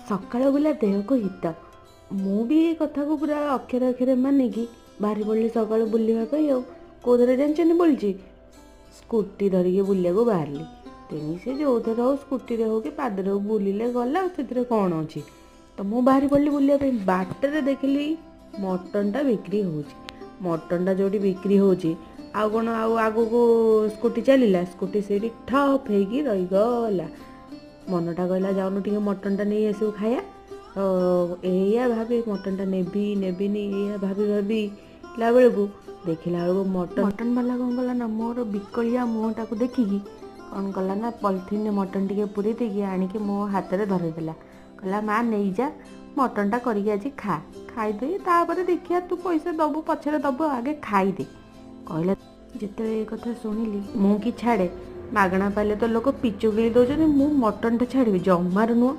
ସକାଳ ବୁଲା ଦେହକୁ ହିତ। ମୁଁ ବି ଏ କଥାକୁ ପୁରା ଅକ୍ଷରେ ଅକ୍ଷରେ ମାନିକି ବାହାରି ପଡ଼ିଲି ସକାଳୁ ବୁଲିବା ପାଇଁ। ଆଉ କେଉଁଥିରେ ଜାଣିଛନ୍ତି ବୁଲିଛି? ସ୍କୁଟି ଧରିକି ବୁଲିବାକୁ ବାହାରିଲି। ତେଣୁ ସେ ଯେଉଁଥିରେ ହଉ, ସ୍କୁଟିରେ ହଉ କି ପାଦରେ ହଉ, ବୁଲିଲେ ଗଲା, ସେଥିରେ କ'ଣ ଅଛି। ତ ମୁଁ ବାହାରି ପଡ଼ିଲି ବୁଲିବା ପାଇଁ। ବାଟରେ ଦେଖିଲି ମଟନ୍ଟା ବିକ୍ରି ହେଉଛି। ମଟନ୍ଟା ଯେଉଁଠି ବିକ୍ରି ହେଉଛି, ଆଉ କ'ଣ ଆଉ ଆଗକୁ ସ୍କୁଟି ଚାଲିଲା? ସ୍କୁଟି ସେଇଠି ଠପ୍ ହେଇକି ରହିଗଲା। ମନଟା କହିଲା, ଯାଉନୁ ଟିକେ ମଟନ୍ଟା ନେଇ ଆସିବୁ, ଖାଇବା। ତ ଏଇଆ ଭାବି ମଟନ୍ଟା ନେବି ନେବିନି, ଏଇଆ ଭାବି ଭାବି ବେଳକୁ ଦେଖିଲା ବେଳକୁ ମଟନ୍ ବାଲା କ'ଣ କଲା ନା, ମୋର ବିକଳିଆ ମୁହଁଟାକୁ ଦେଖିକି କ'ଣ କଲା ନା, ପଲିଥିନରେ ମଟନ୍ ଟିକେ ପୁରେଇ ଦେଇକି ଆଣିକି ମୋ ହାତରେ ଧରେଇଦେଲା। କହିଲା, ମା ନେଇଯା ମଟନ୍ଟା, କରିକି ଆଜି ଖା, ଖାଇଦେଇ ତାପରେ ଦେଖିବା, ତୁ ପଇସା ଦେବୁ ପଛରେ ଦେବୁ, ଆଗେ ଖାଇଦେ, କହିଲା। ଯେତେବେଳେ ଏ କଥା ଶୁଣିଲି, ମୁଁ କି ଛାଡ଼େ? ମାଗଣା ପାଇଲେ ତ ଲୋକ ପିଚୁ ଗିଳି ଦେଉଛନ୍ତି, ମୁଁ ମଟନ୍ଟା ଛାଡ଼ିବି? ଜମାରୁ ନୁହଁ।